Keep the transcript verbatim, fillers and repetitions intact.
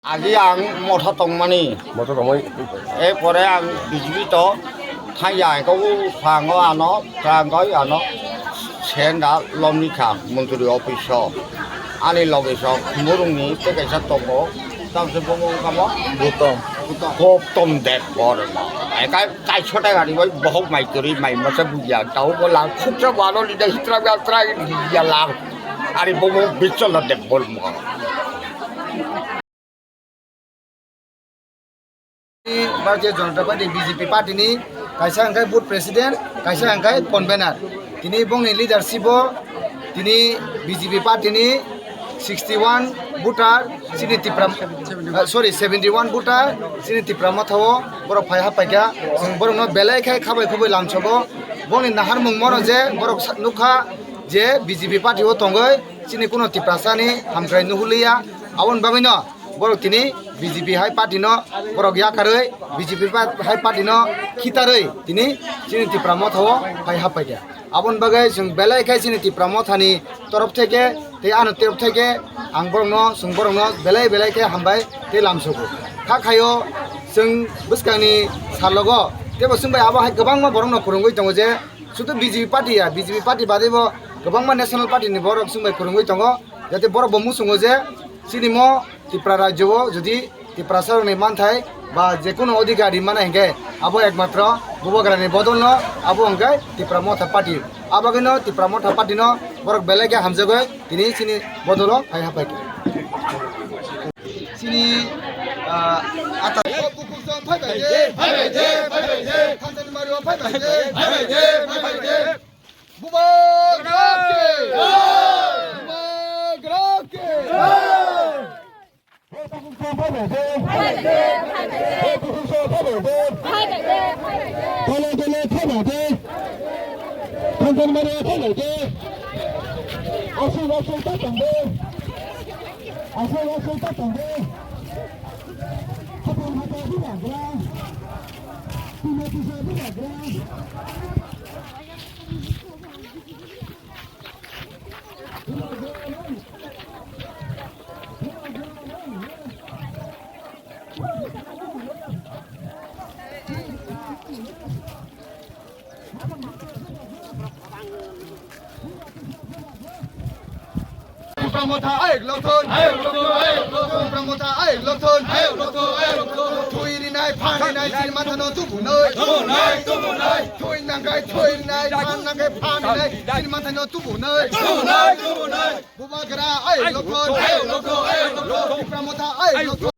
Agi ang motha tongmani. Motha tongmani. E pore ang B J P to thangya ko sango ano, sango ano, senda lomni kha montri office o. Ani loge so murungni tei kaisa tongo. Tamse bomo kamo? Gautam. Gautam Deb bor. Ekai kaisa ta gari bai bohok mai turi mai masa buya. Tau ko lang khuksa bano lida hitra ga tra ya lang. Ari bomo bichola Deb bor mo. Bharatiya Janata Party, B J P party ni kaisa hwnkhe booth president, kaisa hwnkhe convener. Tini bongni leadership o tini B J P party ni sixty one voter chini Tipra, ah, sorry, seventy one voter chini Tipra Motha o borok phai haphaikha. Chwng borokno belai khe khabai khubui lamsogo. Bongni naharmung mono je borok sa-, nukha je B J P party o tongwi chini kuno Tiprasa ni hamkrai nuhuliya. Aboni bagwino borok tini B J P hai party no borok yakarwi, B J P pa-, hai party no khitarwi tini chini Tipra Motha o phai haphaikha. Aboni bagwi chwng belai khe chini Tipra Motha ni torof theke tei ano torof theke ang borokno, chwng borokno belai belai khe hambai tei lamsogo. Kha khaio chwng bwskangni salogo teibo chwngbai abo hai kwbangma borokno kwrwngwi tongo je sudu B J P party ya, B J P party badaibo kwbangma national party ni borok chwngbai kwrwngwi tongo, jate borok bo muchungo je chini mo Tripura rajyo o jodi Tiprasa rokni manthai ba jekunu odhikar rimana hinkhe abo ekmatro Bubagrani bodolno abo hinkhe Tipra Motha Party. Abagwino Tipra Motha Party no borok belai khe hamjagwi tini chini bodolo phai haphaikha. Chini, ah, ata- Bubagra ki! Bubagra ki! Tipra Motha ayuk lokthon. Ayuk lokthon, ayuk lokthon. Tipra Motha ayuk lokthon. Ayuk lokthon, ayuk lokthon. Thwi rinai, phan rinai, chini manthano tubunai. Tubunai, tubunai. Thwi nangkai, thwi rinai, phan nangkai, phan rinai, chini manthano tubunai. Tubunai, tubunai. Bubagra ayuk lokthon. Ayuk lokthon, ayuk lokthon. Tipra Motha ayuk lokthon.